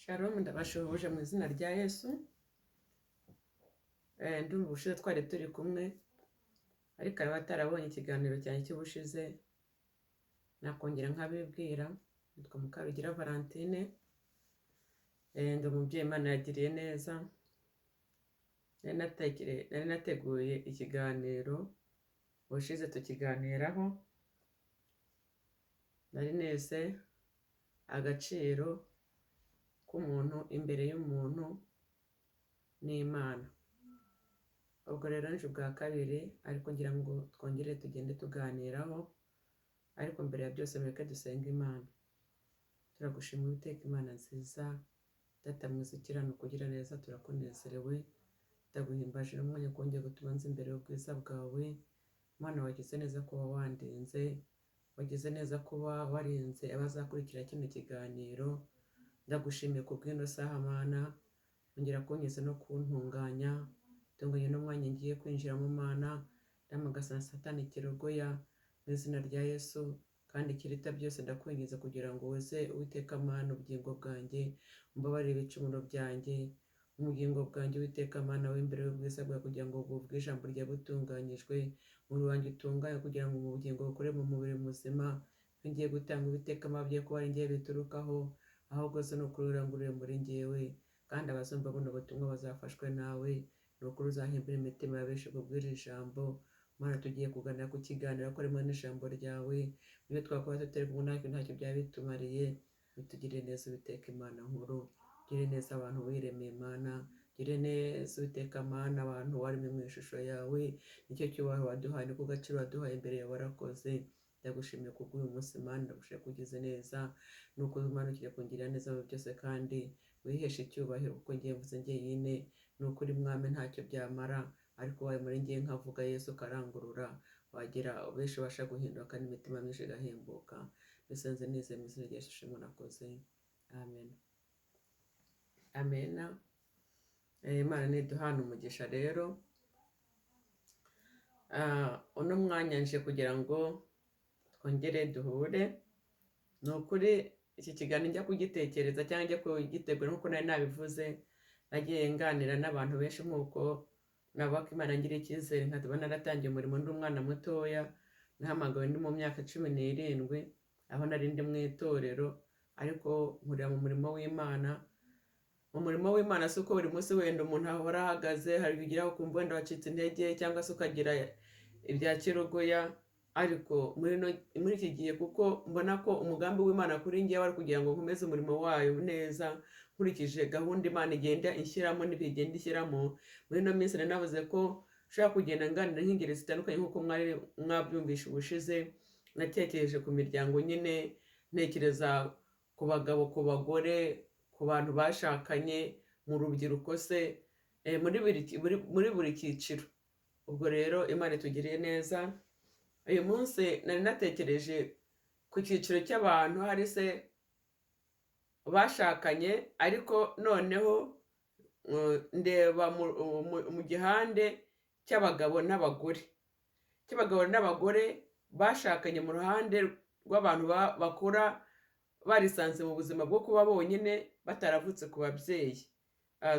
Shalom, ndabashuhuje mu izina rya Yesu. Ndumva ubushize twari turi kumwe, ariko araba atarabonye ikiganiro cyanjye cy'ubushize, nakongera nkabibwira. Nitwa Mukarugira Valentine, ndi umubyeyi Imana yagiriye neza. Nari nateguye ikiganiro ubushize tukiganiraho, nari nese agaciro k'umuntu imbere y'umuntu n'Imana. Ubwo rero nje ubwa kabiri, ariko ngira ngo twongere tugende tuganiraho, ariko mbere ya byose mureke dusenge Imana. Turagushima Uwiteka Imana nziza, Data mwiza ukiranuka ugira neza, turakunezerewe, ndaguhimbaje n'umwanya kongera gutuma nza imbere y'ubwiza bwawe. Mana, wagize neza kuba wandinze, wagize neza kuba warinze abazakurikira kino kiganiro. Ndagushimiye ku bw'ino saha Mana, ongera kunkiza no kuntunganya, tunganya n'umwanya ngiye kwinjiramo Mana, ndamagana Satani kirogoya mu izina rya Yesu, kandi ikiruta byose ndakwinginze kugira ngo weze Uwiteka Mana ubugingo bwanjye, umbabarire ibicumuro byanjye, ubugingo bwanjye Uwiteka Mana w'imbere y'ubwiza bwawe, kugira ngo buvuge ijambo ryawe butunganyijwe, umubiri wanjye utunganye, kugira ngo mu bugingo bukore mu mubiri muzima. Ngiye gutanga Uwiteka Mana kuba ari njye biturukaho, ahubwo se ni ukuri urangurure muri njyewe, kandi abazumva buno butumwa bazafashwe nawe. Ni ukuri uzahimbira imitima ya benshi kubw'iri jambo. Mana, tugiye kuganira ku kiganiro ko harimo n'ijambo ryawe, ibyo twakora tutari kumwe natwe ntacyo byaba bitumariye. Bitugirire neza Uwiteka Imana nkuru, ugirire neza abantu wiremeye Mana, ugirire neza Uwiteka Mana abantu waremye mu ishusho yawe, nicyo cyubahiro waduhaye, niko gaciro waduhaye imbere yawe, warakoze. Ndagushimiye kubw'uyu munsi Mana, ndagushimiye ko ugize neza, ni ukuri Mana ugiye kungirira neza muri byose, kandi wiheshe icyubahiro, kuko ngiye mvuze njyenyine, ni ukuri Mwami ntacyo byamara, ariko wawe muri ngiye nkavuga Yesu ukarangurura, wagira benshi ubasha guhinduka kandi imitima myinshi igahembuka. Bisenze nizeye mu izina rya Yesu ishimwe nakoze, amen, amena. Imana niduhana umugisha rero. Uno mwanya nje kugira ngo twongere duhure. Ni ukuri iki kiganiro njya kugitekereza cyangwa njya kugitegura, nk'uko nari nabivuze, nagiye nganira n'abantu benshi, nk'uko navuga ko Imana ngiriye icyizere nkaba naratangiye umurimo ndi umwana mutoya. Nahamagawe ndi mu myaka 17, aho nari ndi mu itorero, ariko nkurira mu murimo w'Imana. Mu murimo w'Imana si uko buri munsi wenda umuntu ahora ahagaze, hari igihe ugeraho ukumva wenda wacitse intege cyangwa se ukagira ibya kirogoya, ariko muri iki gihe, kuko mbona ko umugambi w'Imana kuri njyewe ari kugira ngo nkomeze umurimo wayo neza, nkurikije gahunda Imana igenda inshyiramo n'ibihe igenda ishyiramo. Muri ino minsi nari navuze ko nshobora kugenda nganira nk'ingeri zitandukanye, nk'uko mwari mwabyumvishe ubushize. Natekereje ku miryango nyine, ntekereza ku bagabo, ku bagore, ku bantu bashakanye, mu rubyiruko se, muri buri cyiciro. Ubwo rero Imana itugiriye neza. Uyu munsi nari natekereje ku cyiciro cy'abantu hari se bashakanye, ariko noneho ndeba mu gihande cy'abagabo n'abagore, cy'abagabo n'abagore bashakanye, mu ruhande rw'abantu bakura barisanze mu buzima bwo kuba bonyine, bataravutse ku babyeyi,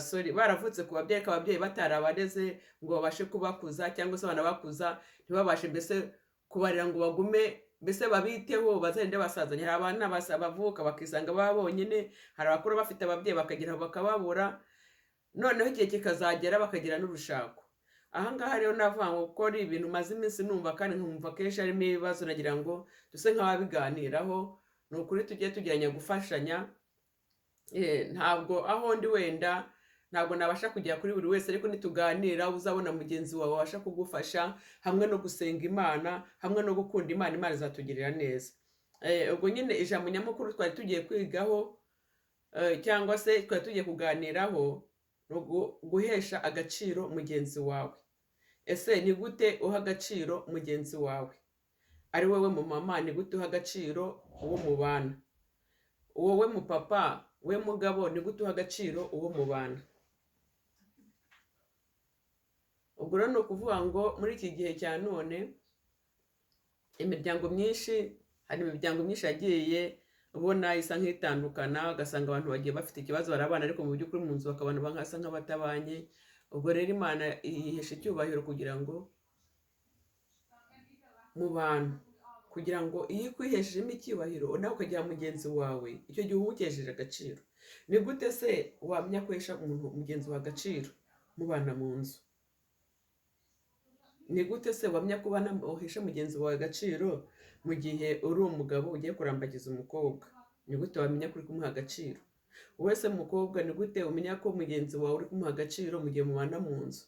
sorry, baravutse ku babyeyi ariko ababyeyi batarabareze ngo babashe kubakuza, cyangwa se banabakuza ntibabashe mbese kubarera ngo bagume mbese babiteho bazagende basazanye. Hari abana bavuka bakisanga baba bonyine, hari abakuru bafite ababyeyi bakagera aho bakababura, noneho igihe kikazagera bakagira n'urushako. Aha ngaha rero navuga ngo kuko ari ibintu maze iminsi numva kandi nkumva kenshi harimo ibibazo, nagira ngo duse nk'ababiganiraho. Ni ukuri tujye tugeranya gufashanya. Ntabwo aho ndi wenda ntabwo nabasha kugera kuri buri wese, ariko nituganira uzabona mugenzi wawe wabasha kugufasha, hamwe no gusenga Imana, hamwe no gukunda Imana, Imana izatugirira neza. Ubwo nyine ijambo nyamukuru twari tugiye kwigaho, cyangwa se twari tugiye kuganiraho, ni guhesha agaciro mugenzi wawe. Ese ni gute uha agaciro mugenzi wawe? Ari wowe mu mama, ni gute uha agaciro uwo mubana? Wowe mu papa, we mugabo, ni gute uha agaciro uwo mubana? Ubwo rero ni ukuvuga ngo muri iki gihe cya none imiryango myinshi, hari imiryango myinshi yagiye Ubona isa nk'itandukana, ugasanga abantu bagiye bafite ikibazo barabana, ariko mu by'ukuri mu nzu bakabana nkasa nk'abatabanye. Ubwo rero Imana yihesha icyubahiro kugira ngo mu bantu, kugira ngo iyo ikwiheshejemo icyubahiro nawe ukagiha mugenzi wawe, icyo gihe uba umukesheje agaciro. Ni gute se wamenya guhesha umuntu mugenzi wawe agaciro mubana mu nzu? Ni gute se wamenya ko uhesha mugenzi wawe agaciro mu gihe uri umugabo ugiye kurambagiza umukobwa? Ni gute wamenya ko uri kumuha agaciro? Wowe se mukobwa, ni gute umenya ko mugenzi wawe uri kumuha agaciro mu gihe mubana mu nzu?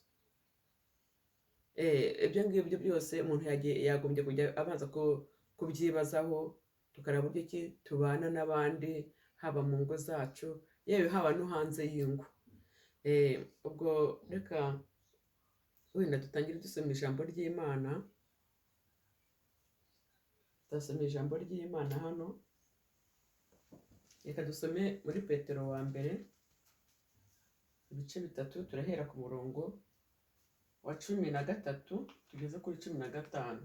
Ibyo ngibyo byose umuntu yagombye kujya abanza kubyibazaho, tukareba uburyo ki tubana n'abandi, haba mu ngo zacu, yewe haba no hanze y'ingo. Ubwo reka wenda dutangire dusoma ijambo ry'Imana. Turasoma ijambo ry'Imana hano. Reka dusome muri Petero wa mbere ibice 3, turahera ku murongo wa 13 tugeze kuri 15.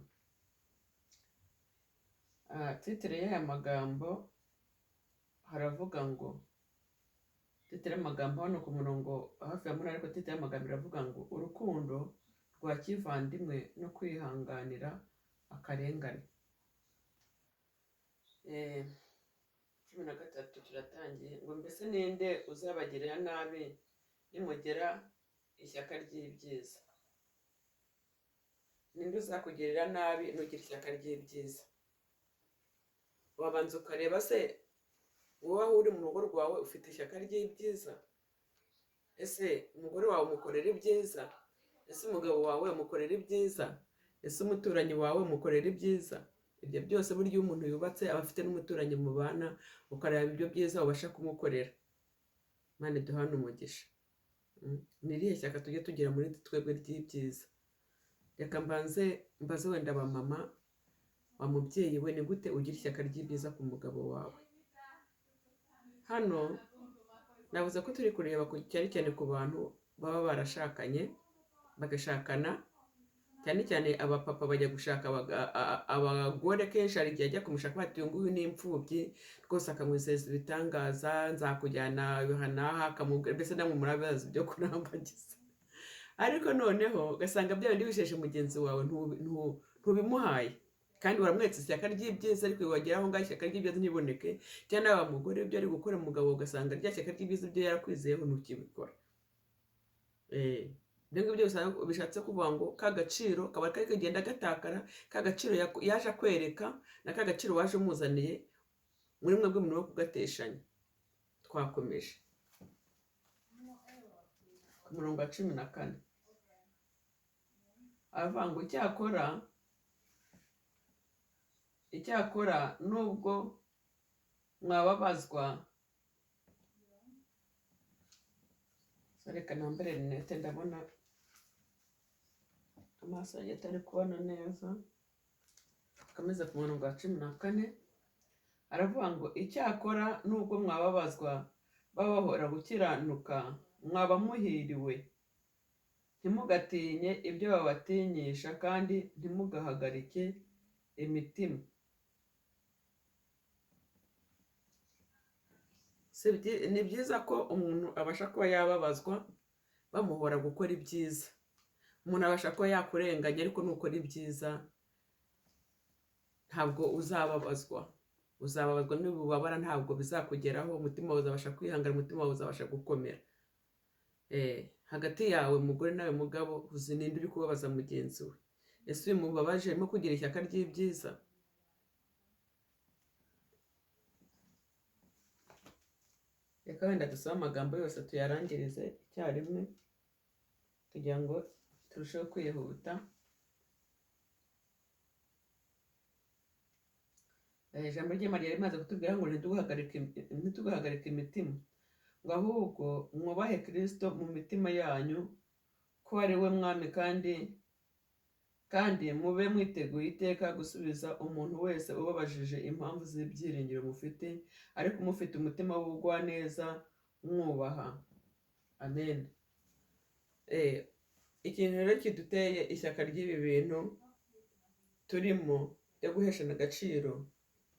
Titire y'aya magambo haravuga ngo, titire y'amagambo hano ku murongo hafi ya 8, ariko titire y'amagambo iravuga ngo urukundo rwa kivandimwe no kwihanganira akarengane. 13 turatangiye ngo mbese ninde uzabagirira nabi nimugera ishyaka ry'ibyiza? Ninde uzakugirira nabi nugira ishyaka ry'ibyiza? Wabanza ukareba se wowe aho uri mu rugo rwawe ufite ishyaka ry'ibyiza? Ese umugore wawe umukorera ibyiza? Ese umugabo wawe umukorera ibyiza? Ese umuturanyi wawe umukorera ibyiza? Ibyo byose burya iyo umuntu yubatse aba afite n'umuturanyi mubana, ukareba ibyo byiza ubasha kumukorera. Imana iduhane umugisha. Ni irihe shyaka tujya tugira muri twebwe ry'ibyiza? Reka mbanze mbaze wenda ba mama, wa mubyeyi we, ni gute ugira ishyaka ry'ibyiza ku mugabo wawe? Hano navuze ko turi kureba cyane cyane ku bantu baba barashakanye, bagashakana, cyane cyane abapapa bajya gushaka abagore. Kenshi hari igihe ajya kumushaka bati uyu nguyu ni imfubyi rwose, akamwizeza ibitangaza, nzakujyana aha n'aha, akamubwira mbese namwe murabizi byo kurambagiza. Ariko noneho ugasanga bya bindi wisheje mugenzi wawe ntubimuhaye, kandi waramweretse ishyaka ry'ibyiza, ariko wagera aho ngaho ishyaka ry'ibyiza ntiboneke. Cyangwa nawe mugore ibyo ari gukora umugabo ugasanga rya shyaka ry'ibyiza ibyo yarakwizeyeho ntukibikora. Ibyo ngibyo bishatse kuvuga ngo ka gaciro kaba kari kagenda gatakara, ka gaciro yaje akwereka na ka gaciro waje umuzaniye, muri mwebwe murimo kugateshanya. Twakomeje ku murongo wa 14, aravuga ngo icyakora nubwo mwababazwa. Reka nambare rinete, ndabona amaso yanjye atari kubona neza. Akomeza ku murongo wa 14, aravuga ngo icyakora nubwo mwababazwa babahora gukiranuka, mwaba muhiriwe. Ntimugatinye ibyo babatinyisha, kandi ntimugahagarike imitima. Ni byiza ko umuntu abasha kuba yababazwa bamuhora gukora ibyiza. Umuntu abasha kuba yakurenganya, ariko nukora ibyiza ntabwo uzababazwa. Uzababazwa n'ububabara ntabwo bizakugeraho, umutima wawe uzabasha kwihangana, umutima wawe uzabasha gukomera. Hagati yawe mugore nawe mugabo, uzi ninde uri kubabaza mugenzi we? Ese uyu mubabaje arimo kugira ishyaka ry'ibyiza? Reka wenda dusome amagambo yose tuyarangirize icyarimwe kugira ngo turusheho kwihuta. Ijambo ry'Imana ryari rimaze kutubwira ngo ntitugahagarike imitima, ngo ahubwo mwubahe Kristo mu mitima yanyu ko ari we Mwami, kandi mube mwiteguye iteka gusubiza umuntu wese ubabajije impamvu z'ibyiringiro mufite, ariko mufite umutima w'ubugwaneza mwubaha. Amen. Ikintu rero kiduteye ishyaka ry'ibi bintu turimo byo guheshana agaciro,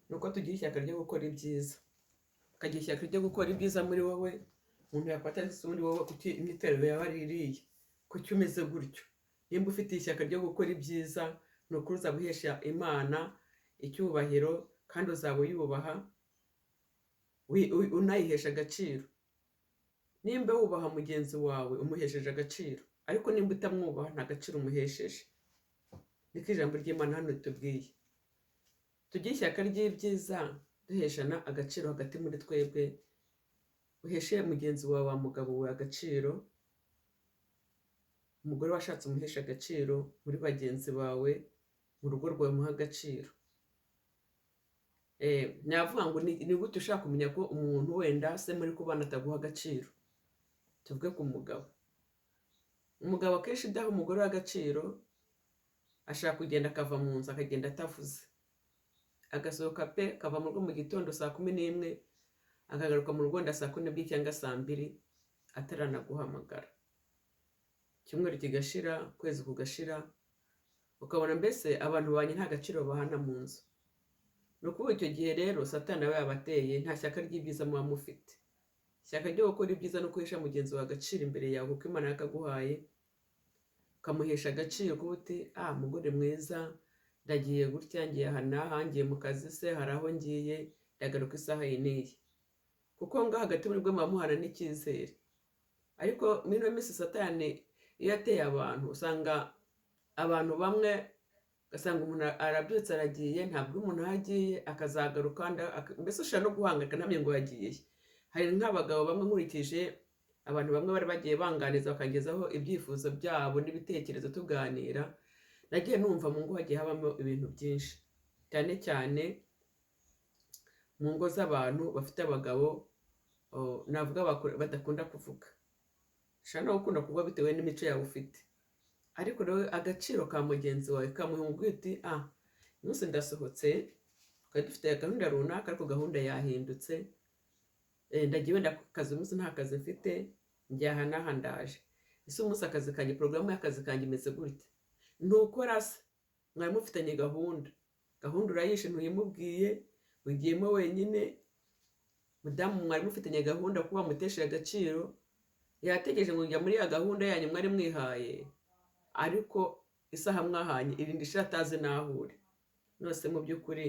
Ni uko tugira ishyaka ryo gukora ibyiza, ukagira ishyaka ryo gukora ibyiza muri wowe. Umuntu yakwata ese ubundi wowe kuki imyitwarire yawe ari iriya, kuki umeze gutyo? Nimba ufite ishyaka ryo gukora ibyiza, ni ukuri uzaba uhesha Imana icyubahiro kandi uzaba uyubaha, unayihesha agaciro. Nimba wubaha mugenzi wawe, umuhesheje agaciro, ariko nimba utamwubaha, nta gaciro umuhesheje. Niko ijambo ry'Imana hano ritubwiye. Tugire ishyaka ry'ibyiza, duheshana agaciro hagati muri twebwe. Uheshe mugenzi wawe wa mugabo we agaciro, umugore washatse umuhesha agaciro muri bagenzi bawe, mu rugo rwawe muha agaciro. Navuga ngo ni gute ushaka kumenya ko umuntu wenda se muri kubana ataguha agaciro? Tuvuge ku mugabo. Umugabo akenshi udaha umugore we agaciro, ashaka kugenda akava mu nzu, akagenda atavuze, agasohoka pe, akava mu rugo mu gitondo saa 11, akagaruka mu rugo wenda saa 12 cyangwa saa 2, ataranaguhamagara. Icyumweru kigashira, ukwezi kugashira, ukabona mbese abantu babanye nta gaciro bahana mu nzu. Ni ukuvuga icyo gihe rero Satani aba yabateye, nta shyaka ry'ibyiza muba mufite. Ishyaka ryo gukora ibyiza no guhesha mugenzi wawe agaciro imbere yawe, kuko Imana yakaguhaye, ukamuhesha agaciro kuba uti: "Ah, mugore mwiza, ndagiye gutya, ngiye aha n'aha, ngiye mu kazi se, hari aho ngiye, ndagaruka isaha iyi n'iyi." Kuko ngaho hagati muri bwo muba muhana n'icyizere. Ariko muri ino minsi Satani iyo yateye abantu, usanga abantu bamwe, ugasanga umuntu arabyutse aragiye, ntabwo umuntu aho agiye, akazagaruka, mbese ushobora no guhangayika ntamenye ngo yagiye he. Hari nk'abagabo bamwe, nkurikije abantu bamwe bari bagiye banganiza, bakangezaho ibyifuzo byabo n'ibitekerezo tuganira, nagiye numva mu ngo hagiye habamo ibintu byinshi, cyane cyane mu ngo z'abantu bafite abagabo, navuga badakunda kuvuga. Ushobora no gukunda kuvuga bitewe n'imico yawe ufite, ariko rero agaciro ka mugenzi wawe kamuha, umubwira uti: "Ah, umunsi ndasohotse, twari dufite gahunda runaka ariko gahunda yahindutse, ndagiye wenda ku kazi, umunsi nta kazi mfite, njya aha n'aha, ndaje. Ese umunsi akazi kanjye, porogaramu y'akazi kanjye imeze gutya." Ntukora se mwari mufitanye gahunda, gahunda urayishe, ntuyimubwiye, ugiyemo wenyine. Mudamu mwari mufitanye gahunda, kuba wamutesheje agaciro, yategereje ngo njya muri ya gahunda yanyu mwari mwihaye, ariko isaha mwahanye irinda ishira atazi n'aho uri. Nose mu by'ukuri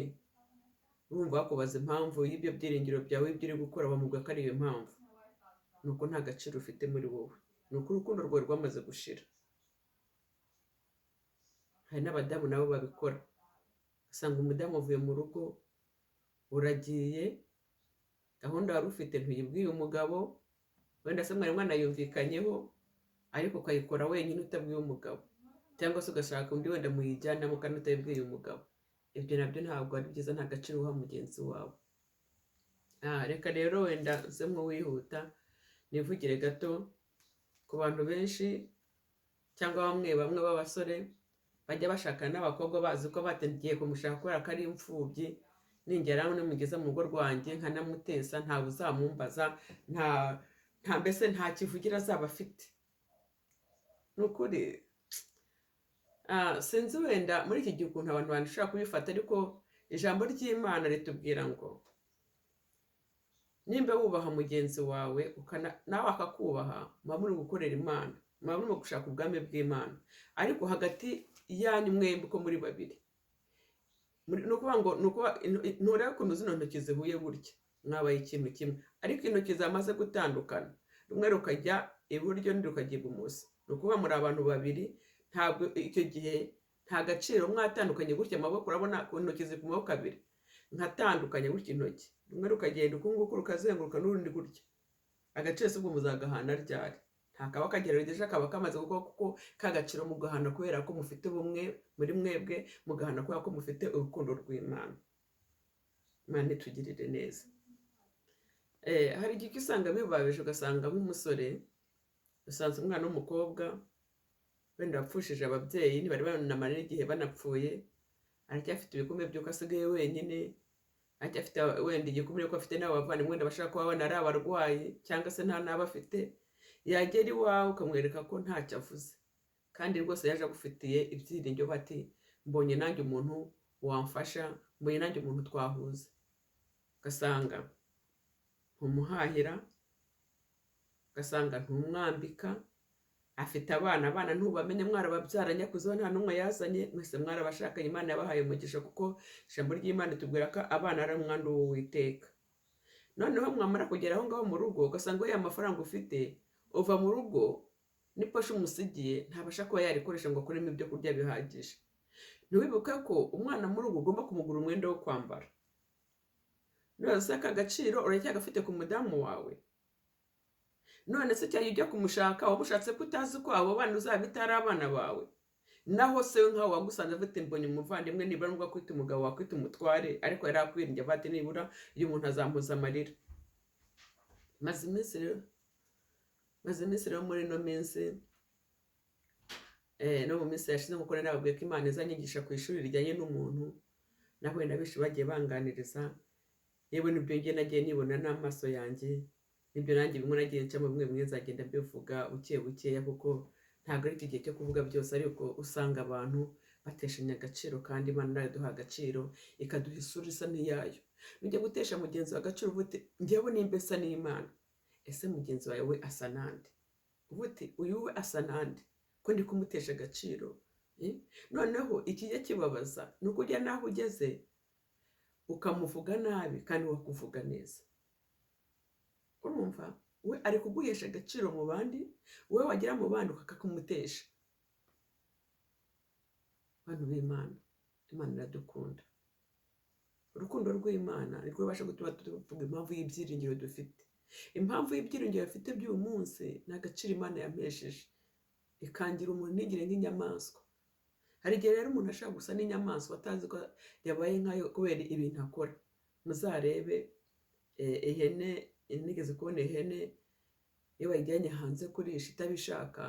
urumva bakubaza impamvu y'ibyo byiringiro byawe, ibyo uri gukora, bamubwira ko ari iyo mpamvu? Ni uko nta gaciro ufite muri wowe, ni uko urukundo rwawe rwamaze gushira. Hari n'abadamu nabo babikora, usanga umudamu avuye mu rugo, uragiye, gahunda wari ufite ntuyibwiye umugabo, wenda se mwari mwanayumvikanyeho, ariko ukayikora wenyine utabwiye umugabo, cyangwa se ugashaka undi wenda muyijyanamo kandi utabibwiye umugabo. Ibyo nabyo ntabwo ari byiza, nta gaciro uha mugenzi wawe. Reka rero wenda nse nk'uwihuta, nivugire gato ku bantu benshi cyangwa bamwe bamwe b'abasore bajya bashakana n'abakobwa bazi ko batangiye kumushaka kubera ko ari imfubyi: "Ningera nimugeza mu rugo rwanjye nkanamutesa, ntawe uzamumbaza, nta mbese nta kivugira azaba afite." Ni ukuri, sinzi wenda muri iki gihe ukuntu abantu bashobora kubifata, ariko ijambo ry'Imana ritubwira ngo nimba wubaha mugenzi wawe nawe akakubaha, muba muri gukorera Imana, muba muri gushaka ubwami bw'Imana. Ariko hagati yanyu mwembi uko muri babiri, ni ukuvuga ngo ni ukuvuga nturebe ukuntu zino ntoki zihuye gutya, mwabaye ikintu kimwe, ariko intoki zamaze gutandukana, rumwe rukajya iburyo urundi rukajya ibumoso, ni ukuvuga muri abantu babiri. Ntabwo icyo gihe nta gaciro, mwatandukanye gutya amaboko. Urabona ku ntoki ziri ku maboko abiri, nkatandukanye gutya intoki, rumwe rukagenda uku nguku rukazenguruka n'urundi gutya. Agaciro se ubwo muzagahana ryari? Nta kaba kagerageje, kaba kamaze kuko ka gaciro mugahana kubera ko mufite ubumwe muri mwebwe, mugahana kubera ko mufite urukundo rw'Imana. Imana itugirire neza. Hari igihe usanga bibabaje, ugasanga nk'umusore usanze umwana w'umukobwa wenda wapfushije ababyeyi, ntibari banamara n'igihe banapfuye, aracyafite ibikomere by'uko asigaye wenyine, aracyafite wenda igikomere ko afite n'abavandimwe wenda bashobora kuba babona ari abarwayi cyangwa se nta n'abo afite. Yagera iwawe ukamwereka ko ntacyo avuze, kandi rwose yaje agufitiye ibyiringiro, bati: "Mbonye nanjye umuntu wamfasha." Mbonye nanjye umuntu twahuza. Ugasanga ntumuhahira, ugasanga ntumwambika, afite abana, abana ntubamenye, mwarababyaranye akuzeho nta n'umwe yazanye, mwese mwarabashakanye, Imana yabahaye umugisha, kuko ijambo ry'Imana itubwira ko abana ari umwandu w'Uwiteka. Noneho mwamara kugera aho ngaho mu rugo, ugasanga ya mafaranga ufite uva mu rugo n'iposhe umusigiye ntabasha kuba yarikoresha ngo akuremo ibyo kurya bihagije. Ntiwibuke ko umwana mu rugo ugomba kumugura umwenda wo kwambara. None se aka gaciro uracyagafite ku mudamu wawe? None se cyari ujya kumushaka wamushatse ko utazi ko abo bana uzabita ari abana bawe? Naho se nkaho wagusanze afite mbonye umuvandimwe, nibura nubwo akwita umugabo wakwita umutware, ariko yari akwiringiye avuga ati nibura uyu muntu azampuza amarira. Maze iminsi rero muri ino minsi, no mu minsi yashize, nkuko nari nababwiye ko Imana izanyigisha ku ishuri rijyanye n'umuntu, nahuye na benshi bagiye banganiriza, yewe n'ibyo njye nagiye nibona n'amaso yanjye, nibyo nanjye bimwe nagiye ncamo, bimwe bimwe nzagenda mbivuga buke bukeya, kuko ntabwo ari igihe cyo kuvuga byose, ariko usanga abantu bateshanya agaciro, kandi Imana nayo iduha agaciro, ikaduha isura isa n'iyayo. Nujya gutesha mugenzi wawe agaciro uvuga uti njyewe nimba nsa n'Imana, ese mugenzi wawe we asa nande? Uvuga uti uyu we asa nande ko ndi kumutesha agaciro? Noneho ikijya kibabaza ni uko ujya n'aho ugeze ukamuvuga nabi kandi wakuvuga neza. Urumva we ari kuguhesha agaciro mu bandi, wowe wagera mu bandi ukakumutesha. Bantu b'Imana, Imana iradukunda. Urukundo rw'Imana nirwo rubasha gutuma tuvuga impamvu y'ibyiringiro dufite. Impamvu y'ibyiringiro dufite by'uyu munsi ni agaciro Imana yampesheje, ikangira umuntu ntigire nk'inyamaswa. Hari igihe rero umuntu ashobora gusa n'inyamaswa atazi ko yabaye nkayo kubera ibintu akora. Muzarebe ihene, nigeze kubona ihene iyo bayijyanye hanze kurisha itabishaka,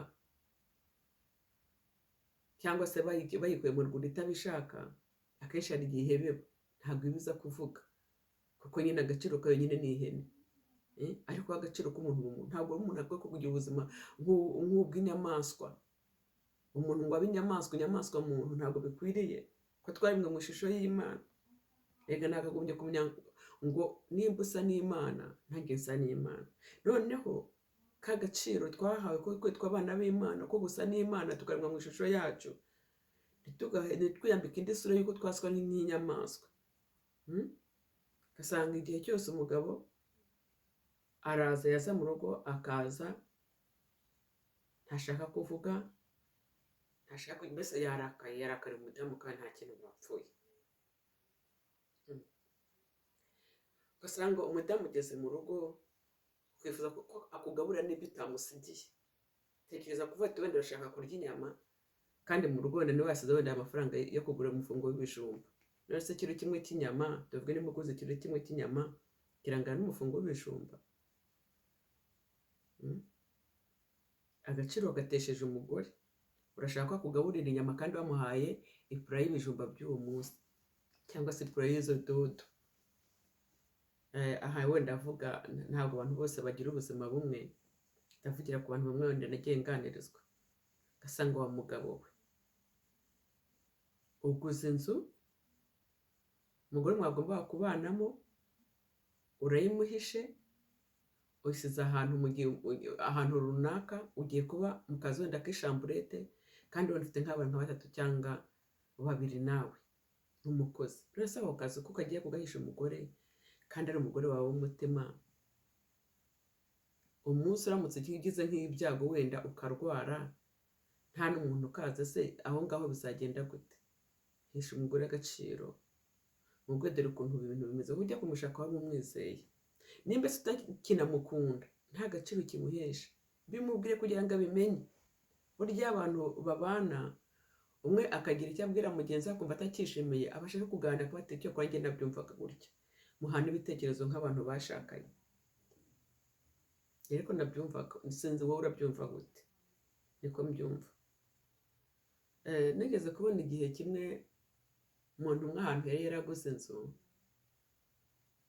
cyangwa se bayikuye mu rwuri itabishaka, akenshi hari igihe ihebeba, ntabwo iba iza kuvuga, kuko nyine agaciro kayo nyine ni ihene. Ariko agaciro k'umuntu ni umuntu, ntabwo umuntu akwiye kugira ubuzima nk'ubw'inyamaswa. Umuntu ngo abe inyamaswa, inyamaswa muntu, ntabwo bikwiriye, ko twaremwe mu ishusho y'Imana. Rega nakagombye kumenya ngo nimba usa n'Imana nanjye nsa n'Imana. Noneho ka gaciro twahawe ko kwitwa abana b'Imana, ko gusa n'Imana, tukaremwa mu ishusho yacu, ntitwiyambike indi sura y'uko twaswa nk'inyamaswa. Ugasanga igihe cyose umugabo araza, yaza mu rugo akaza ntashaka kuvuga, ntashaka, mbese yarakaye, yarakariye umudamu kandi nta kintu bapfuye. Ugasanga umudamu ugeze mu rugo ukifuza ko akugaburira n'ibyo utamusigiye. Tekereza kuvuga ati wenda urashaka kurya inyama, kandi mu rugo wenda niwe wasize wenda amafaranga yo kugura umufungo w'ibijumba. None se ikiro kimwe cy'inyama, tuvuge niba uguze ikiro kimwe cy'inyama, kirangana n'umufungo w'ibijumba? Agaciro gatesheje umugore. Urashaka ko akugaburira inyama kandi wamuhaye ipura y'ibijumba by'uwo munsi, cyangwa se ipura y'izo dodo. Aha wenda avuga ntabwo abantu bose bagira ubuzima bumwe, ndavugira ku bantu bamwe wenda nagiye nganirizwa. Ugasanga wa mugabo we uguze inzu, umugore mwagombaga kubanamo urayimuhishe, usize ahantu mu gihe ahantu runaka ugiye kuba mu kazu wenda k'ishamburete, kandi wenda ufite nk'abantu nka batatu cyangwa babiri nawe n'umukozi. Uretse ako kazu ko kagiye kugahisha umugore kandi ari umugore wawe w'umutima, umunsi uramutse ugize nk'ibyago wenda ukarwara nta n'umuntu ukaza, se aho ngaho bizagenda gute? Hesha umugore agaciro, mubwo dore ukuntu ibintu bimeze, ujya kumushaka wari umwizeye, nimba se utakinamukunda nta gaciro kimuhesha, bimubwire kugira ngo abimenye. Burya abantu babana umwe akagira icyo abwira mugenzi we akumva atakishimiye, abasha no kuganira akaba ati icyo kora njye nabyumvaga gutya, muhana ibitekerezo nk'abantu bashakanye. Ariko nabyumvaga, sinzi wowe urabyumva gute? Niko mbyumva. Nigeze kubona igihe kimwe umuntu umwe ahantu yari yaraguze inzu,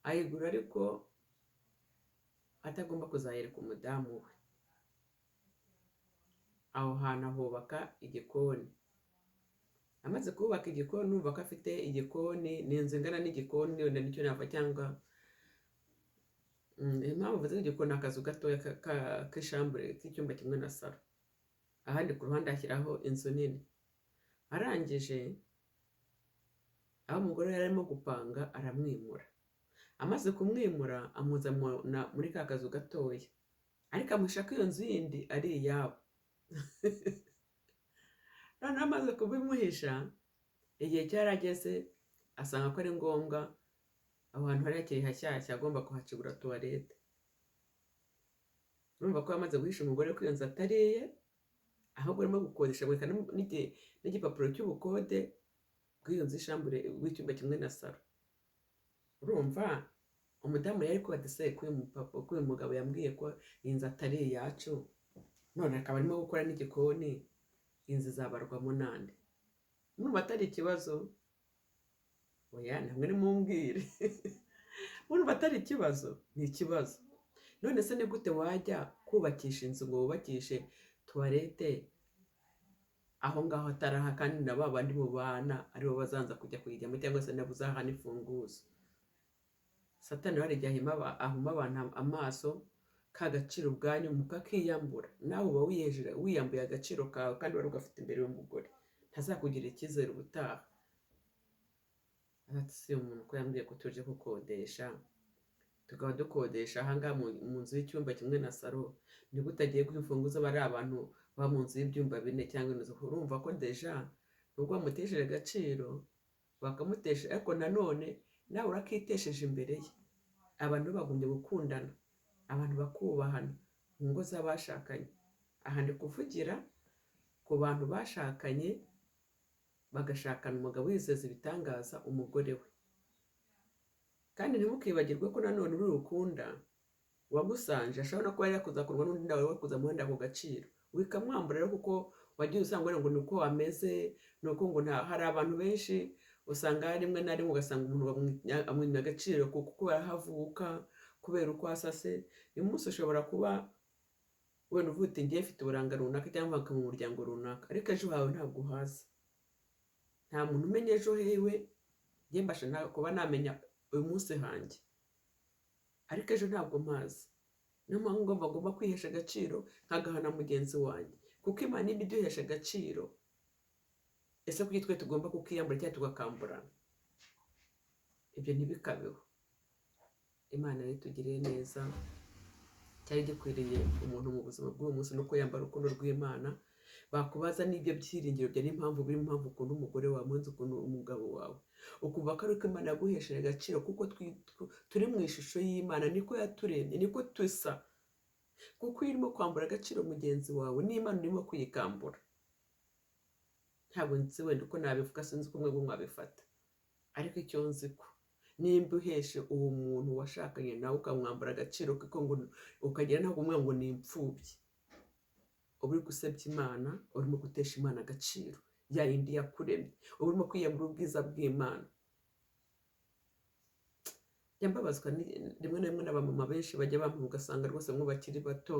ayigura ariko atagomba kuzayereka umudamu we. Aho hantu ahubaka igikoni, Amaze kubaka igikoni, numva ko afite igikoni, ni inzu ingana n'igikoni wenda nicyo nava cyangwa impamvu mvuze igikoni, ni akazu gatoya k'ishambure k'icyumba kimwe na salo, ahandi ku ruhande ashyiraho inzu nini. Arangije, aho umugore yari arimo gupanga, aramwimura. Amaze kumwimura, amuzana muri ka kazu gatoya, ariko amuhisha ko iyo nzu yindi ari iyabo. Noneho amaze kubimuhisha, igihe cyarageze asanga ko ari ngombwa, aho hantu hari hakiri hashyashya, agomba kuhacibura toilette. Urumva ko yamaze guhisha umugore ko iyo nzu atari iye, ahubwo arimo gukodesha, amwereka n'igipapuro cy'ubukode bw'iyo nzu y'ishambure w'icyumba kimwe na salo. Urumva umudamu yari kuba ko uyu mupapa, ko uyu mugabo yambwiye ko iyi nzu atari iyacu, none akaba arimo gukora n'igikoni, inzu izabarwamo nande? Murumva atari ikibazo? Oya, namwe nimumbwire, murumva atari ikibazo? Ni ikibazo. None se ni gute wajya kubakisha inzu ngo wubakishe toilette aho ngaho ataraha, kandi na ba bandi mubana aribo bazanza kujya kuyijyamo, cyangwa se nabo uzahana imfunguzo? Satani hari igihe ahuma abantu amaso, ka gaciro ubwanyu mukakiyambura. Nawe uba wiyejeje, wiyambuye agaciro kawe kandi wari ugafite imbere y'umugore. Ntazakugirira icyizere ubutaha. Ati: "Si umuntu ko yambwiye ko tuje gukodesha, tukaba dukodesha ahangaha mu nzu y'icyumba kimwe na salo, ni gute agiye guha imfunguzo bari abantu baba mu nzu y'ibyumba bine cyangwa inzu?" Urumva ko déjà nubwo wamutesheje agaciro, bakamutesha, ariko nanone nawe urakitesheje imbere ye. Abantu bagombye gukundana, abantu bakubahana mu ngo z'abashakanye. Aha ndi kuvugira ku bantu bashakanye, bagashakana umugabo yizeza ibitangaza umugore we. Kandi ntimukibagirwe ko nanone uri rukunda wagusanze ashobora no kuba yakuzakundwa n'undi nawe we kuzamuhenda ako gaciro, wikamwambura rero, kuko wagiye usanga wenda ngo ni uko ameze, ni uko ngo nta. Hari abantu benshi usanga rimwe na rimwe ugasanga umuntu amwimye agaciro kuko kubera aho avuka, kubera uko asa. Se uyu munsi ushobora kuba wenda uvuga uti: "Ngiye mfite uburanga runaka cyangwa mvuka mu muryango runaka," ariko ejo hawe ntabwo uhazi. Nta muntu umenya ejo hewe. Njye mbasha kuba namenya uyu munsi hanjye, ariko ejo ntabwo mpazi. Niyo mpamvu ngomba kwihesha agaciro, nkagahana mugenzi wanjye, kuko Imana niba iduhesha agaciro, ese kuki twe tugomba kukiyambura cyangwa tugakamburana? Ibyo ntibikabeho. Imana rero itugiriye neza. Cyari gikwiriye umuntu mu buzima bw'uyu munsi nuko yambara urukundo rw'Imana. Bakubaza n'ibyo byiringiro byawe n'impamvu biri, impamvu ukunda umugore wawe, umunsi ukunda umugabo wawe, ukumva ko ari uko Imana yaguhesheje agaciro, kuko turi mu ishusho y'Imana, niko yaturemye, niko tusa. Kuko iyo urimo kwambura agaciro mugenzi wawe, n'Imana urimo kuyikambura. Ntabwo nzi wenda uko nabivuga, sinzi uko mwebwe mwabifata, ariko icyo nzi ko nimba uheshe uwo muntu washakanye nawe, ukamwambura agaciro kuko ngo ukagera naho kumwe ngo ni imfubyi, uba uri gusebya Imana, urimo gutesha Imana agaciro ya yindi yakuremye, uba urimo kwiyambura ubwiza bw'Imana. Njya mbabazwa rimwe na rimwe n'abamama benshi bajya bampa, ugasanga rwose bamwe bakiri bato,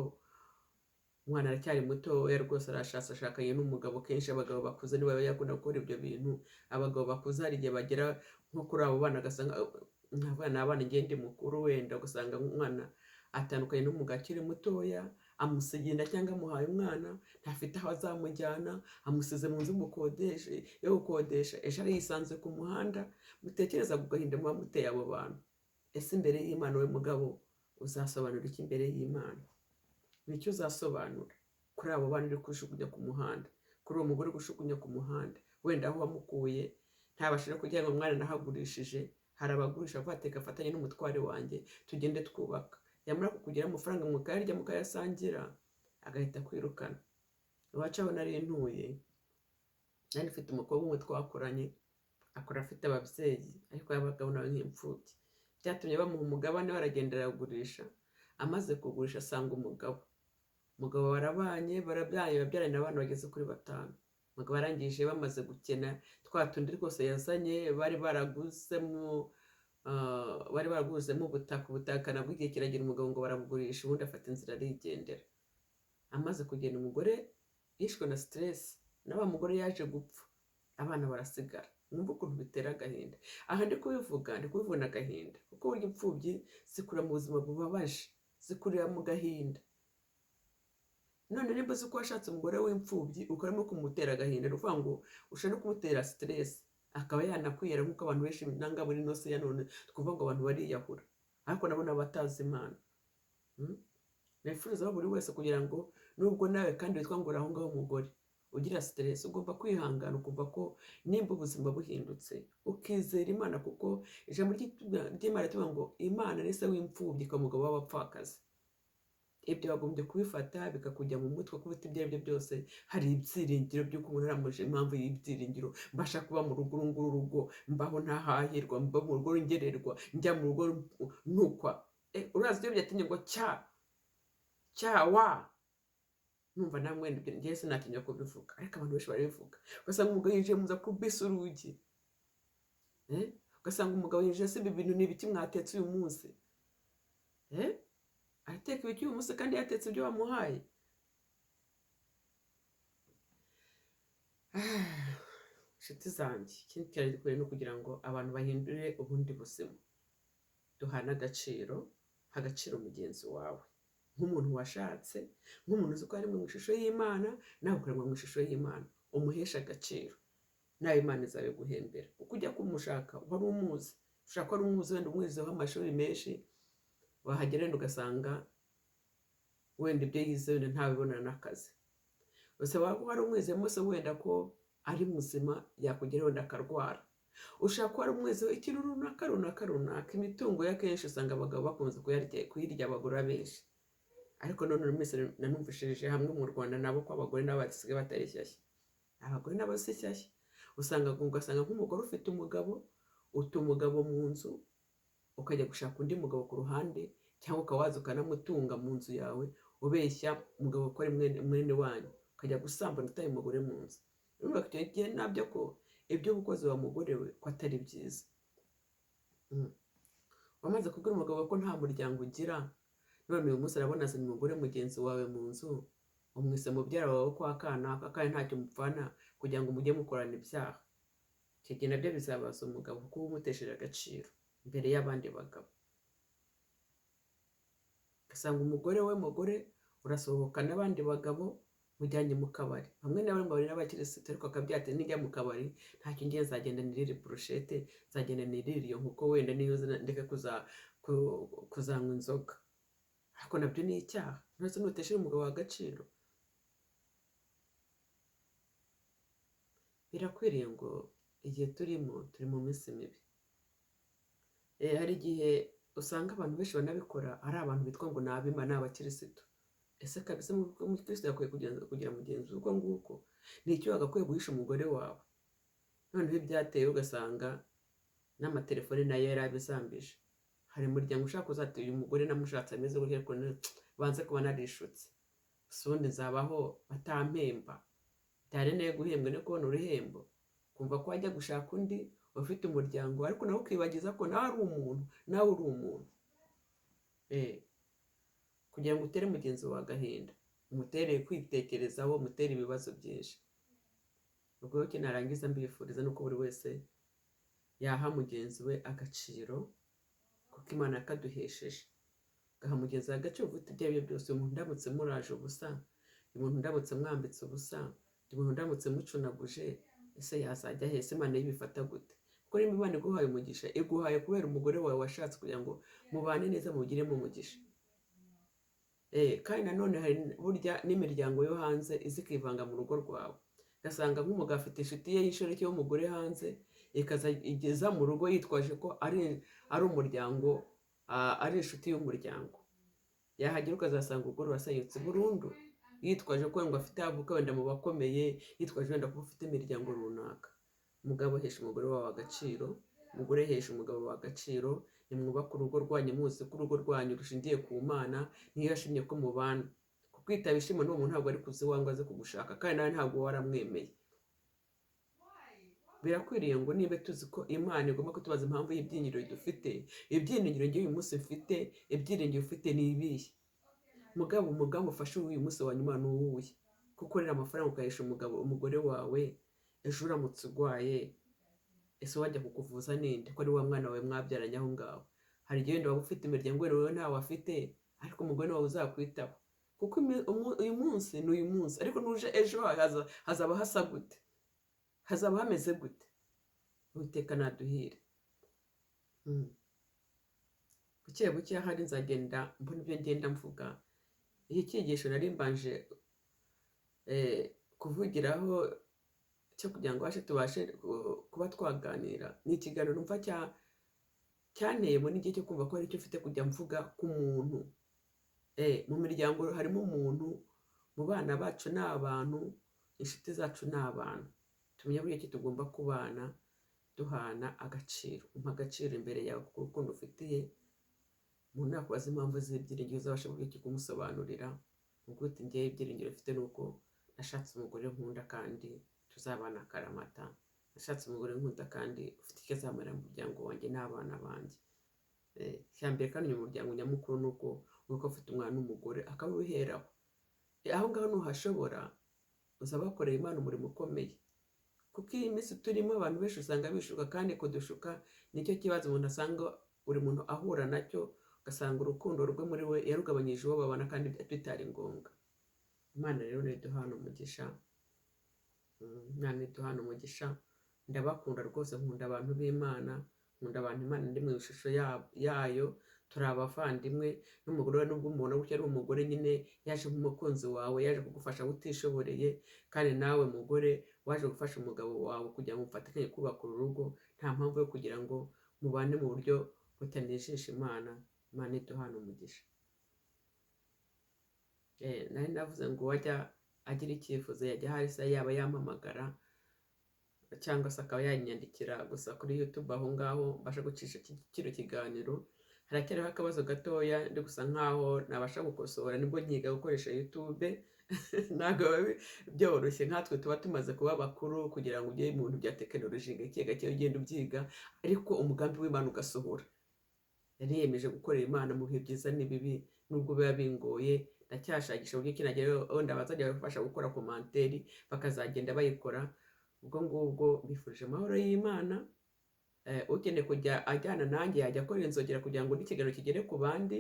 umwana aracyari mutoya rwose, arashatse, ashakanye n'umugabo. Kenshi abagabo bakuze nibo baba bakunda gukora ibyo bintu. Abagabo bakuze hari igihe bagera nko kuri abo bana, ugasanga nkavuga ni abana, njye ndi mukuru wenda, ugasanga umwana atandukanye n'umugabo akiri mutoya, amusigiye inda cyangwa amuhaye umwana, ntafite aho azamujyana, amusize mu nzu mukodeshe yo gukodesha, ejo ariyisanze ku muhanda. Mutekereza ku gahinda muba muteye abo bantu. Ese imbere y'Imana, we mugabo, uzasobanura iki imbere y'Imana? Nicyo uzasobanura kuri abo bana uri kujugunya ku muhanda, kuri uwo mugore uri kujugunya ku muhanda, wenda aho wamukuye ntabashe no kugira ngo umwana nahagurishije. Hari abagurisha bavuga ati: "Afatanye n'umutware wanjye tugende twubaka." Yamara kukugira amafaranga, mukayarya, mukayasangira, agahita akwirukana. Iwacu aho nari ntuye, nari mfite umukobwa umwe twakoranye, akora afite ababyeyi, ariko yabagaho nawe nk'imfubyi. Byatumye bamuha umugabane we, aragenda arawugurisha. Amaze kugurisha, asanga umugabo, barabanye, barabyaye, babyaranye abana bageze kuri batanu. Umugabo arangije, bamaze gukena, twa tundi rwose yazanye bari baraguzemo ubutaka, ubutaka nabwo igihe kiragira umugabo ngo barabugurisha, ubundi afata inzira arigendera. Amaze kugenda, umugore yishwe na stress, na wa mugore yaje gupfa. Abana barasigara. Mwumva ukuntu bitera agahinda. Aha ndi kubivuga, ndi kubivuna agahinda, kuko burya imfubyi zikurira mu buzima bubabaje, zikurira mu gahinda. None nimba uzi ko washatse umugore w'imfubyi ukarimo kumutera agahinda, ni ukuvuga ngo ushobora no kumutera stress, akaba yanakwiyahura, nk'uko abantu benshi nanga muri ino si ya none twumva ngo abantu bariyahura, ariko nabo ni abatazi Imana. Nifurizaho buri wese kugira ngo nubwo nawe kandi witwa ngo uri aho ngaho umugore ugira stress, ugomba kwihangana, ukumva ko nimba ubuzima buhindutse ukizera Imana, kuko ijambo ry'Imana rivuga ngo Imana ni se w'imfubyi ikaba umugabo w'abapfakazi. Ibyo wagombye kubifata bikakujya mu mutwe, kuko ibyo ari byo byose hari ibyiringiro by'uko umuntu aramuje impamvu y'ibyiringiro. Mbasha kuba mu rugo uru nguru, urugo mbaho ntahahirwa, mba mu rugo ngererwa, njya mu rugo ntukwa. Urazi ibyo byatinye ngo cya cya wa numva namwe ngewe sinatinya kubivuga, ariko abantu benshi barabivuga. Ugasanga umugabo yinjiye mu nzu akubise urugi, ugasanga umugabo yinjiye, se ibi bintu ni ibiki mwatetse uyu munsi? Arateka ibiki uyu munsi kandi yatetse ibyo wamuhaye? Inshuti zanjye, ikindi cyari gikwiye ni ukugira ngo abantu bahindure ubundi buzima, duhane agaciro, ha agaciro mugenzi wawe nk'umuntu washatse, nk'umuntu uzi ko ari mu ishusho y'Imana, nawe ukaremwa mu ishusho y'Imana, umuhesha agaciro, nawe Imana izabiguhembera. Uko ujya kumushaka wari umuzi, ushaka ko wari umuzi, wenda umwizeho amashuri menshi, wahagera wenda ugasanga wenda ibyo yize wenda ntabibonana n'akazi. Gusa waba wari umwizemo se wenda ko ari muzima, yakugeraho wenda akarwara. Ushaka ko wari umwizeho ikintu runaka runaka runaka, imitungo ye akenshi usanga abagabo bakunze kuyirya abagore benshi. Ariko none uyu munsi nanumvishije hamwe mu Rwanda nabo ko abagore nabo basigaye batari shyashya. Abagore nabo si shyashya. Ugasanga nk'umugore ufite umugabo, uta umugabo mu nzu, ukajya gushaka undi mugabo ku ruhande, cyangwa ukaba waza ukanamutunga mu nzu yawe, ubeshya umugabo ko ari mwene wanyu, ukajya gusambana utaye umugore mu nzu. Urumva icyo gihe nabyo ko ibyo ubukozi wa mugore we ko atari byiza. Wamaze kubwira umugabo ko nta muryango ugira, none uyu munsi arabona azanye umugore mugenzi wawe mu nzu, umwise mubyara wawe kwa kanaka kandi ntacyo mupfana, kugira ngo mujye mukorana ibyaha. Icyo gihe nabyo bizabaza umugabo, kuko uba umutesheje agaciro imbere y'abandi bagabo. Ugasanga umugore we mugore urasohoka n'abandi bagabo mujyanye mu kabari, bamwe na bamwe bari n'abakirisitu, ariko akabyata ati nijya mu kabari ntacyo ngiye, nzagenda nirire burushete, nzagenda nirire iyo nkoko, wenda niyo ndeke kuzanywa inzoga. Ariko nabyo ni icyaha, ntuzi nutesheje umugabo agaciro. Birakwiriye ngo igihe turimo, turi mu minsi mibi. Hari igihe usanga abantu benshi banabikora ari abantu bitwa ngo ni ab'Imana, ni abakirisitu. Ese kabisa umukirisitu yakwiye kugira mugenzi we uko nguko? Ni iki wagakwiye guhisha umugore wawe? Noneho ibyateye ugasanga n'amatelefone nayo yari abizambije. Hari umuryango ushaka kuzatira uyu mugore namushatse ameze gutya, ariko banze kuba narishutse, gusa ubundi nzabaho batampemba. Byari neye guhembwa no kubona uruhembo, kumva ko wajya gushaka undi ufite umuryango, ariko nawe ukibagiza ko nawe ari umuntu, nawe uri umuntu. Kugira ngo utere mugenzi wawe agahinda, umutere kwitekerezaho, umutere ibibazo byinshi. Ubwo rero icyo narangiza mbifuriza ni uko buri wese yaha mugenzi we agaciro, kuko Imana yakaduhesheje. Ugaha mugenzi wawe agaciro, uvuga uti ibyo ari byo byose, uyu muntu ndamutse muraje ubusa, uyu muntu ndamutse mwambitse ubusa, uyu muntu ndamutse mucunaguje, ese yazajya he? Ese Imana yibifata gute? Kuko nimba Imana iguhaye umugisha, iguhaye kubera umugore wawe washatse kugira ngo mubane neza, mugiremo umugisha. Kandi nanone hari burya n'imiryango yo hanze izi ikivanga mu rugo rwawe, ugasanga nk'umugabo afite inshuti ye y'inshoreke y'umugore hanze, ikaza igeza mu rugo yitwaje ko ari umuryango, ari inshuti y'umuryango. Yahagera ukazasanga urugo rurasenyutse burundu, yitwaje ko ngo afite avuka wenda mu bakomeye, yitwaje wenda ko ufite imiryango runaka. Umugabo hesha umugore wawe agaciro, umugore hesha umugabo wawe agaciro. Nimwubake urugo rwanyu muzi ko urugo rwanyu rushingiye ku Mana, niyo yashimye ko mubana. Kuko kwitaba ishimo n'uwo muntu ntabwo ari kuza iwawe ngo aze kugushaka, kandi nawe ntabwo waramwemeye. Birakwiriye ngo niba tuzi ko Imana igomba kutubaza impamvu y'ibyiringiro dufite, ibyiringiro ngewe uyu munsi mfite, ibyiringiro ufite ni ibihe? Mugabo umugambi ufashe uyu munsi wa nyuma ni uwuhe? Ko ukorera amafaranga ukahesha umugore wawe Ejo uramutse urwaye, ese wajya kukuvuza ninde, ko ari wa mwana wawe mwabyaranye aho ngaho? Hari igihe wenda waba ufite imiryango, wenda wowe ntawe afite, ariko umugore wawe uzakwitaho, kuko uyu munsi ni uyu munsi, ariko nuje ejo hazaba hasa gute, hazaba hameze gute? Uwiteka naduhire. Buke buke ahari nzagenda mbona ibyo ngenda mvuga. Iki cyigisho nari mbanje kuvugiraho cyo kugira ngo tubashe kuba twaganira, ni ikiganiro numva cyanteye muri igihe cyo kumva ko hari icyo mfite kujya mvuga ku muntu. Mu miryango harimo umuntu, mu bana bacu ni abantu, inshuti zacu ni abantu. Tumenye buryo ki tugomba kubana duhana agaciro. Umpa agaciro imbere yawe kuko urukundo ufitiye umuntu, nakubaza impamvu z'ibyiringiro, uzabasha buryo ki kumusobanurira ubwo uti: "Ngewe ibyiringiro mfite ni uko nashatse umugore nkunda kandi tuzabana akaramata, nashatse umugore nkunda kandi ufite icyo azamarira mu muryango wanjye n'abana banjye." Icya mbere kandi mu muryango nyamukuru ni uko ufite umwana n'umugore, akawuheraho. Aho ngaho nuhashobora uzaba wakoreye Imana umurimo ukomeye, kuko iyi minsi turimo abantu benshi usanga bishuka, kandi kudushuka nicyo kibazo umuntu asanga buri muntu ahura nacyo, ugasanga urukundo rwe muri we yarugabanyije uwo babana kandi bitari ngombwa. Imana rero niduhana umugisha. Imana iduhana umugisha. Ndabakunda rwose, nkunda abantu b'Imana, nkunda abantu Imana ndi mu ishusho yayo. Turi abavandimwe n'umugore we, nubwo umuntu gutya ari umugore nyine yaje nk'umukunzi wawe, yaje kugufasha utishoboreye, kandi nawe mugore waje gufasha umugabo wawe kugira ngo mufatikanye kubaka uru rugo. Nta mpamvu yo kugira ngo mubane mu buryo butanejeje Imana. Imana iduhana umugisha. Nari navuze ngo uwajya agira icyifuzo yajya ahari se yaba yampamagara cyangwa se akaba yanyandikira gusa kuri YouTube aho ngaho mbasha gucisha kino kiganiro. Haracyariho akabazo gatoya ndi gusa nkaho nabasha gukosora, nibwo nkiga gukoresha YouTube. Ntabwo biba byoroshye nkatwe tuba tumaze kuba bakuru kugira ngo ujye mu bintu bya tekinoloji gake gake ugenda ubyiga, ariko umugambi w'Imana ugasohora. Yariyemeje gukorera Imana mu bihe byiza n'ibibi, nubwo biba bingoye. Ndacyashakisha uburyo ki nagerayo, wenda bazajya bafasha gukora commentaire bakazagenda bayikora. Ubwo ngubwo mbifurije amahoro y'Imana. Ukeneye kujya ajyana nanjye yajya akora inzogera kugira ngo n'ikiganiro kigere ku bandi.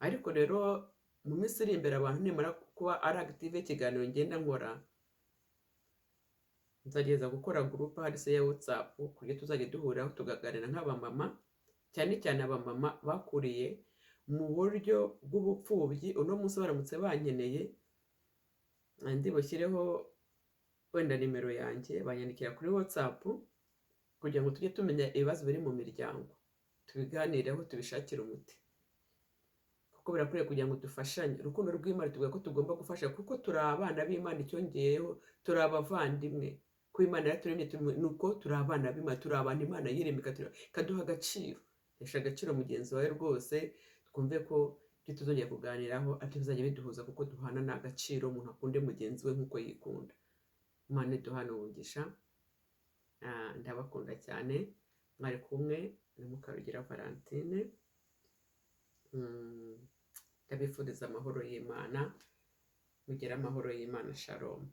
Ariko rero mu minsi iri imbere, abantu nimara kuba ari active, ikiganiro ngenda nkora, nzagerageza gukora groupe hari se ya WhatsApp ku buryo tuzajya duhuriraho tukaganira nk'abamama, cyane cyane abamama bakuriye mu buryo bw'ubupfubyi. Uno munsi baramutse bankeneye, ndi bushyireho wenda nimero yanjye, banyandikira kuri WhatsApp kugira ngo tujye tumenya ibibazo biri mu miryango, tubiganireho, tubishakire umuti, kuko birakwiye kugira ngo dufashanye. Urukundo rw'Imana tuvuga ko tugomba gufasha kuko turi abana b'Imana, icyongeyeho turi abavandimwe. Ko Imana yaraturemye, ni uko turi abana b'Imana, turi abantu Imana yiremye ikaduha agaciro. Hesha agaciro mugenzi wawe rwose, twumve ko ibyo tuzongera kuganiraho aribyo bizajya biduhuza, kuko duhana ni agaciro. Umuntu akunde mugenzi we nk'uko yikunda. Imana iduhane umugisha. Ndabakunda cyane. Mwari kumwe na Mukarugira Valentine. Ndabifuriza amahoro y'Imana. Mugire amahoro y'Imana. Shalom.